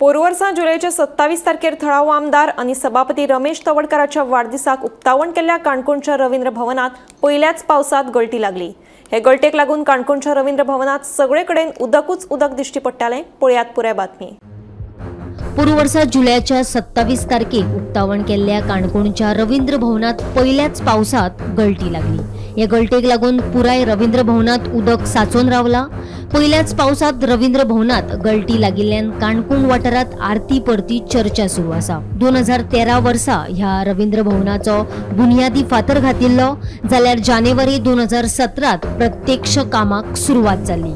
पोरूं वर्सा जुलयच्या 27 तारखेर थळावो आमदार आनी सभापती रमेश तवडकाराच्या वाडदिसाक उक्तावण केल्ल्या काणकोणच्या रवींद्र भवनात पयल्याच पावसात गळटी लागली। हे गळटेक लागून काणकोणच्या रवींद्र भवनात सगळे कडेन उदकूच उदक दिश्टी पडटालें। पळयात पुराय बातमी। पोरूं वर्सा जुलयाच्या 27 तारखेक उक्तावण केल्ल्या काणकोणच्या रवींद्र भवनात पयल्याच पावसात गळटी लागली। हे गळटेक लागून पुराय रवींद्र भवनात उदक साचोन रावला। पयल्याच पावसात रवींद्र भवनात गळटी लागिल्ल्यान काणकोण वाठारांत आरती परती चर्चा सुरू आसा। 2013 वर्सा ह्या रवींद्र भवनाचो बुनियादी फातर घातिल्लो, जाल्यार जानेवारी 2017 प्रत्यक्ष कामाक सुरवात जाली।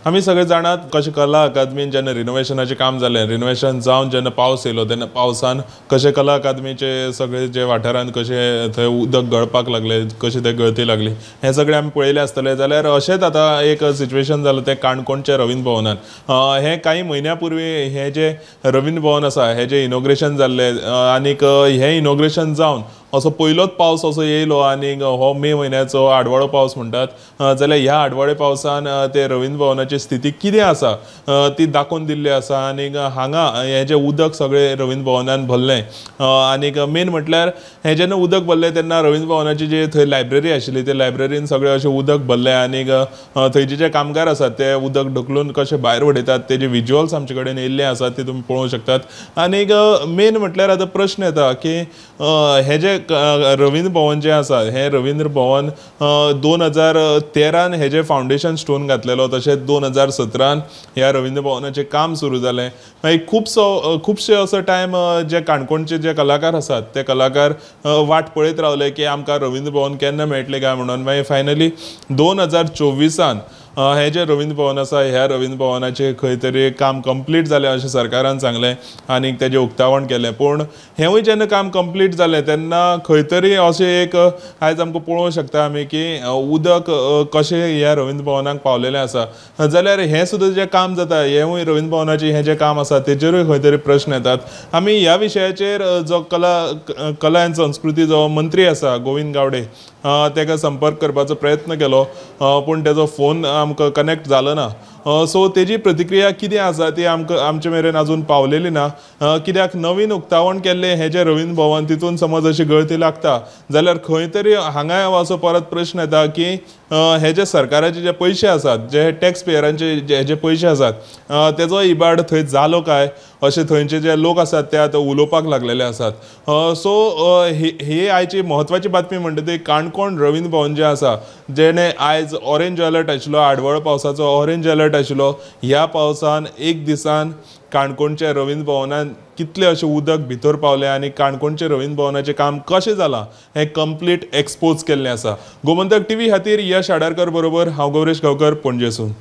आमी सगळे जाणात कशें कला अकादमीन जेन्ना रिनोवेशनाचें काम जालें, रिनोवेशन जावन जेन्ना पावस येयलो तेन्ना पावसान कशें कला अकादमीचे सगळे जे वाठारान कशें थंय उदक गळपाक लागलें, कशें थंय गळती लागली, हें सगळें आमी पळयलें आसतलें। जाल्यार अशेंच आतां एक सिच्युएशन जालें तें काणकोणच्या रवींद्र भवनान। हें कांय म्हयन्या पुर्वी हें जें रवींद्र भवन आसा हें जें इनॉग्रेशन जाल्लें आनीक हें इनॉग्रेशन जावन असो पयलोच पावस असो येयलो आनी हो मे म्हयन्याचो आडवाळो पावस म्हणटात, जाल्यार ह्या आडवाळे पावसान ते रवींद्र भवनाची स्थिती कितें आसा ती दाखोवन दिल्ली आसा। आनी हांगा हें जें उदक सगळें रवींद्र भवनान भरलें आनीक मेन म्हटल्यार हें जेन्ना उदक भरलें तेन्ना रवींद्र भवनाची जी थंय लायब्ररी आशिल्ली ते लायब्ररीन सगळें अशें उदक भरलें आनीक थंयचे जे कामगार आसात ते उदक ढकलून कशें भायर उडयतात तेजे विज्युअल्स आमचे कडेन येयल्ले आसात ते तुमी पळोवंक शकतात। आनीक मेन म्हटल्यार आतां प्रश्न येता की हें जें रवींद्र भवन जें आसा हें रवींद्र भवन 2013 हेजें फावंडेशन स्टोन घातलेलो, तशेंच 2017 ह्या रवींद्र भवनाचें काम सुरू जालें। मागीर खुबशे असो टायम जे काणकोणचे जे कलाकार आसात ते कलाकार वाट पळयत रावले की आमकां रवींद्र भवन केन्ना मेळटलें काय म्हणून। मागीर फायनली 2024 हें जें रवींद्र भवन आसा ह्या रवींद्र भवनाचें खंय तरी काम कंप्लीट जालें अशें सरकारान सांगलें आनी तेजें उक्तावण केलें। पूण हेंवूय जेन्ना काम कंप्लीट जालें तेन्ना खंय तरी अशें एक आयज आमकां पळोवंक शकता आमी की उदक कशें ह्या रवींद्र भवनाक पावलेलें आसा। जाल्यार हें सुद्दां जें काम जाता हेंवूय रवींद्र भवनाचें हें जें काम आसा तेजेरूय खंय तरी प्रश्न येतात। आमी ह्या विशयाचेर जो कला आनी संस्कृती जो मंत्री आसा गोविंद गावडे ताका संपर्क करपाचो प्रयत्न केलो, पूण तेजो फोन आमकां कनेक्ट जालो ना। सो तेजी प्रतिक्रिया कितें आसा ती आमकां आमचे मेरेन आजून पावलेली ना। कित्याक नवीन उक्तावण केल्लें हें जें रवींद्र भवन तितून समज अशी गळती लागता जाल्यार खंय तरी हांगाय असो परत प्रश्न येता की हे जे सरकाराचे जे पयशे आसात, जे टॅक्स पेयरांचे जे पयशे आसात तेजो इबाड थंय जालो काय अशें थंयचे जे लोक आसात ते आतां उलोवपाक लागलेले आसात। सो ही आयची म्हत्वाची बातमी म्हणटा ती काणकोण रवींद्र भवन जें आसा जेणे आयज ऑरेंज अलर्ट आशिल्लो, आडवाळो पावसाचो ऑरेंज अलर्ट आशिल्लो, ह्या पावसान एक दिसान काणकोणच्या रवींद्र भवनान कितलें अशें उदक भितर पावलें आनी काणकोणच्या रवींद्र भवनाचें काम कशें जालां हें कंप्लीट एक्सपोज केल्लें आसा। गोमंतक टीव्ही खातीर यश आडारकर बरोबर हांव गौरेश गांवकर, पणजेसून।